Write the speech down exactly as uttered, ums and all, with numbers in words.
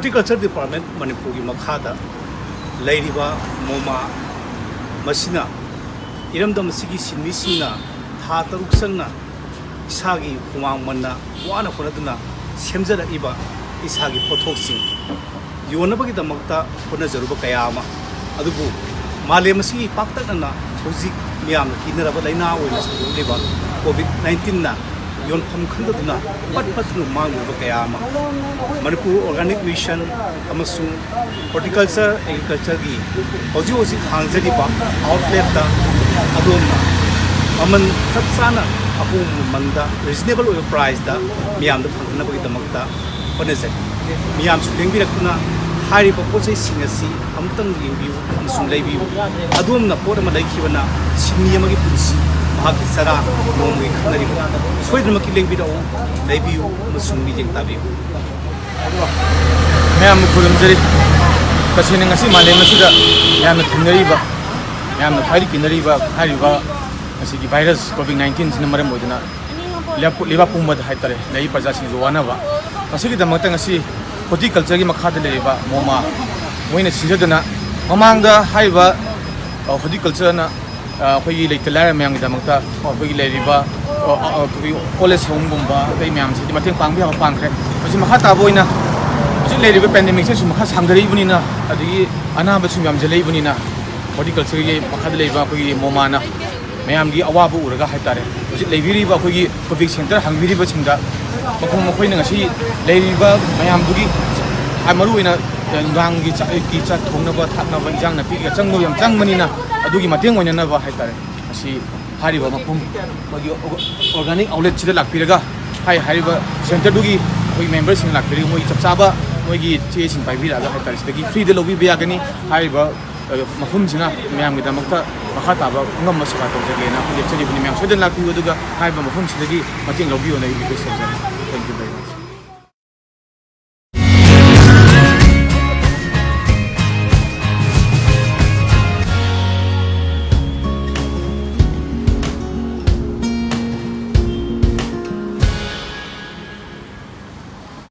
Agriculture department ꯃꯅꯤꯄꯨꯔꯒꯤ ꯃꯈꯥꯗ ꯂꯩꯔꯤꯕ ꯃꯣꯃꯥ ꯃꯁꯤꯅ ꯏꯔꯝꯗꯝ ꯑꯁꯤꯒꯤ ꯁꯤꯟꯃꯤꯁꯤꯡꯅ ꯊꯥ ꯇꯔꯨꯛ ꯆꯪꯅ ꯏꯁꯥꯒꯤ ꯍꯨꯃꯥꯡ ꯃꯟꯅ ꯋꯥꯅ ꯍꯣꯠꯅꯗꯨꯅ ꯁꯦꯝꯖꯔꯛꯏꯕ ꯏꯁꯥꯒꯤ ꯄꯣꯠꯊꯣꯛꯁꯤꯡ ꯌꯣꯟꯅꯕꯒꯤꯗꯃꯛꯇ ꯍꯣꯠꯅꯖꯔꯨꯕ ꯀꯌꯥ ꯑꯃ, ꯑꯗꯨꯕꯨ ꯃꯥꯂꯦꯝ ꯑꯁꯤꯒꯤ ꯄꯥꯛꯇꯛꯅꯅ ꯍꯧꯖꯤꯛ ꯃꯤꯌꯥꯝꯅ ꯀꯤꯅꯔꯕ ꯂꯥꯏꯅꯥ ꯑꯣꯏꯅ ꯁꯟꯗꯣꯛꯂꯤꯕ ꯀꯣꯚꯤꯗ ꯅꯥꯏꯟꯇꯤꯟꯅ ꯌꯣꯟꯐꯝ ꯈꯪꯗꯗꯨꯅ ꯄꯠ ꯄꯠꯇꯨꯅ ꯃꯥꯡꯂꯨꯔꯕ ꯀꯌꯥ ꯑꯃ, ꯃꯅꯤꯄꯨꯔ ꯑꯣꯔꯒꯥꯅꯤꯛ ꯃꯤꯁꯟ ꯑꯃꯁꯨꯡ ꯍꯣꯔꯇꯤꯀꯜꯆꯔ ꯑꯦꯒ꯭ꯔꯤꯀꯜꯆꯔꯒꯤ ꯍꯧꯖꯤꯛ ꯍꯧꯖꯤꯛ ꯍꯥꯡꯖꯔꯤꯕ ꯑꯥꯎꯠꯂꯦꯠꯇ ꯑꯗꯣꯝꯅ ꯃꯃꯜ ꯆꯞ ꯆꯥꯅ ꯑꯍꯣꯡꯕ ꯃꯃꯜꯗ, ꯔꯤꯖꯅꯦꯕꯜ ꯑꯣꯏꯕ ꯄ꯭ꯔꯥꯏꯁꯇ ꯃꯤꯌꯥꯝꯗ ꯐꯪꯍꯟꯅꯕꯒꯤꯗꯃꯛꯇ ꯍꯣꯠꯅꯖꯩ꯫ ꯃꯤꯌꯥꯝꯁꯨ ꯂꯦꯡꯕꯤꯔꯛꯇꯨꯅ ꯍꯥꯏꯔꯤꯕ ꯄꯣꯠ ꯆꯩꯁꯤꯡ ꯑꯁꯤ ꯑꯃꯨꯛꯇꯪ ꯌꯦꯡꯕꯤꯌꯨ ꯑꯃꯁꯨꯡ ꯂꯩꯕꯤꯌꯨ꯫ ꯑꯗꯣꯝꯅ ꯄꯣꯠ ꯑꯃ ꯂꯩꯈꯤꯕꯅ ꯁꯤꯟꯃꯤ ꯑꯃꯒꯤ ꯄꯨꯟꯁꯤ, ꯃꯍꯥꯛꯀꯤ ꯆꯔꯥ ꯅꯣꯡꯃꯒꯤ ꯈꯪꯅꯔꯤꯕꯅꯤ꯫ ꯁꯣꯏꯗꯅꯃꯛꯀꯤ ꯂꯦꯡꯕꯤꯔꯛꯎ, ꯂꯩꯕꯤꯌꯨ ꯑꯃꯁꯨꯡ ꯃꯤꯠꯌꯦꯡ ꯇꯥꯕꯤꯌꯨ꯫ ꯃꯌꯥꯝꯕꯨ ꯈꯨꯔꯨꯝꯖꯔꯤ꯫ ꯇꯁꯦꯡꯅ ꯉꯁꯤ ꯃꯥꯂꯦꯝ ꯑꯁꯤꯗ ꯃꯌꯥꯝꯅ ꯊꯦꯡꯅꯔꯤꯕ, ꯃꯌꯥꯝꯅ ꯈ꯭ꯋꯥꯏꯗꯒꯤ ꯀꯤꯅꯔꯤꯕ ꯍꯥꯏꯔꯤꯕ ꯉꯁꯤꯒꯤ ꯚꯥꯏꯔꯁ ꯀꯣꯚꯤꯗ ꯅꯥꯏꯟꯇꯤꯟꯁꯤꯅ ꯃꯔꯝ ꯑꯣꯏꯗꯨꯅ ꯂꯩꯕꯥꯛ ꯂꯩꯕꯥꯛ ꯄꯨꯝꯕꯗ ꯍꯥꯏꯇꯥꯔꯦ, ꯂꯩꯔꯤꯕ ꯄ꯭ꯔꯖꯥꯁꯤꯡꯁꯨ ꯋꯥꯅꯕ꯫ ꯃꯁꯤꯒꯤꯗꯃꯛꯇ ꯉꯁꯤ ꯍꯣꯔꯇꯤꯀꯜꯆꯔꯒꯤ ꯃꯈꯥꯗ ꯂꯩꯔꯤꯕ ꯃꯣꯃꯥ ꯃꯣꯏꯅ ꯁꯤꯟꯖꯗꯨꯅ ꯃꯃꯥꯡꯗ ꯍꯥꯏꯔꯤꯕ, ꯑ, ꯍꯣꯔꯇꯤꯀꯜꯆꯔꯅ, ꯑ, ꯑꯩꯈꯣꯏꯒꯤ ꯂꯩꯇ ꯂꯥꯏꯔ ꯃꯌꯥꯝꯒꯤꯗꯃꯛꯇ ꯑꯩꯈꯣꯏꯒꯤ ꯂꯩꯔꯤꯕ, ꯑ, ꯑ, ꯑꯩꯈꯣꯏꯒꯤ ꯑꯣꯜ ꯑꯦꯖ ꯍꯣꯝꯒꯨꯝꯕ ꯑꯇꯩ ꯃꯌꯥꯝꯁꯤꯗꯤ ꯃꯇꯦꯡ ꯄꯥꯡꯕ ꯌꯥꯕ ꯄꯥꯡꯈ꯭ꯔꯦ꯫ ꯍꯧꯖꯤꯛ ꯃꯈꯥ ꯇꯥꯕ ꯑꯣꯏꯅ ꯍꯧꯖꯤꯛ ꯂꯩꯔꯤꯕ ꯄꯦꯟꯗꯦꯃꯤꯛꯁꯦ ꯁꯨꯝ ꯃꯈꯥ ꯁꯥꯡꯊꯔꯛꯏꯕꯅꯤꯅ, ꯑꯗꯒꯤ ꯑꯅꯥꯕꯁꯨ ꯌꯥꯝꯁꯤꯜꯂꯛꯏꯕꯅꯤꯅ, ꯍꯣꯔꯇꯤꯀꯜꯆꯔꯒꯤ ꯃꯈꯥꯗ ꯂꯩꯕ ꯑꯩꯈꯣꯏꯒꯤ ꯃꯣꯃꯥꯅ ꯃꯌꯥꯝꯒꯤ ꯑꯋꯥꯕ ꯎꯔꯒ ꯍꯥꯏꯇꯥꯔꯦ, ꯍꯧꯖꯤꯛ ꯂꯩꯕꯤꯔꯤꯕ ꯑꯩꯈꯣꯏꯒꯤ ꯀꯣꯚꯤꯗ ꯁꯦꯟꯇꯔ ꯍꯥꯡꯕꯤꯔꯤꯕꯁꯤꯡꯗ ꯃꯈꯣꯏ, ꯃꯈꯣꯏꯅ ꯉꯁꯤ ꯂꯩꯔꯤꯕ ꯃꯌꯥꯝꯗꯨꯒꯤ, ꯃꯔꯨꯑꯣꯏꯅ ꯅꯨꯡꯗꯥꯡꯒꯤ ꯆꯥꯛ, ꯑꯌꯨꯛꯀꯤ ꯆꯥꯛ ꯊꯣꯡꯅꯕ ꯊꯥꯛꯅꯕ ꯏꯟꯖꯥꯡ ꯅꯥꯄꯤꯒꯤ ꯑꯆꯪꯕ ꯌꯥꯝ ꯆꯪꯕꯅꯤꯅ, ꯑꯗꯨꯒꯤ ꯃꯇꯦꯡ ꯑꯣꯏꯅꯅꯕ ꯍꯥꯏꯇꯥꯔꯦ, ꯉꯁꯤ ꯍꯥꯏꯔꯤꯕ ꯃꯐꯝ ꯑꯩꯈꯣꯏꯒꯤ ꯑꯣꯔꯒꯥꯅꯤꯛ ꯑꯥꯎꯠꯂꯦꯠꯁꯤꯗ ꯂꯥꯛꯄꯤꯔꯒ ꯍꯥꯏ ꯍꯥꯏꯔꯤꯕ ꯁꯦꯟꯇꯔꯗꯨꯒꯤ ꯑꯩꯈꯣꯏ ꯃꯦꯝꯕꯔꯁꯤꯡ ꯂꯥꯛꯄꯤꯔꯒ ꯃꯣꯏꯒꯤ ꯆꯞ ꯆꯥꯕ ꯃꯣꯏꯒꯤ ꯆꯦꯁꯤꯡ ꯄꯥꯏꯕꯤꯔꯛꯑꯒ ꯍꯥꯏꯇꯥꯔꯦ, ꯁꯤꯗꯒꯤ ꯐ꯭ꯔꯤꯗ ꯂꯧꯕꯤꯕ ꯌꯥꯒꯅꯤ꯫ ꯍꯥꯏꯔꯤꯕ, ꯑ, ꯃꯐꯝꯁꯤꯅ ꯃꯌꯥꯝꯒꯤꯗꯃꯛꯇ ꯃꯈꯥ ꯇꯥꯕ ꯑꯉꯝꯕ ꯁꯦꯕꯥ ꯇꯧꯖꯒꯦꯅ ꯑꯩꯈꯣꯏ ꯂꯦꯞꯆꯔꯤꯕꯅꯤ꯫ ꯃꯌꯥꯝ ꯁꯣꯏꯗꯅ ꯂꯥꯛꯄꯤꯌꯨ, ꯑꯗꯨꯒ ꯍꯥꯏꯔꯤꯕ ꯃꯐꯝꯁꯤꯗꯒꯤ ꯃꯇꯦꯡ ꯂꯧꯕꯤꯌꯣꯅ ꯑꯩ ꯔꯤꯀ꯭ꯋꯦꯁ ꯇꯧꯖꯔꯤ꯫ Thank you very much.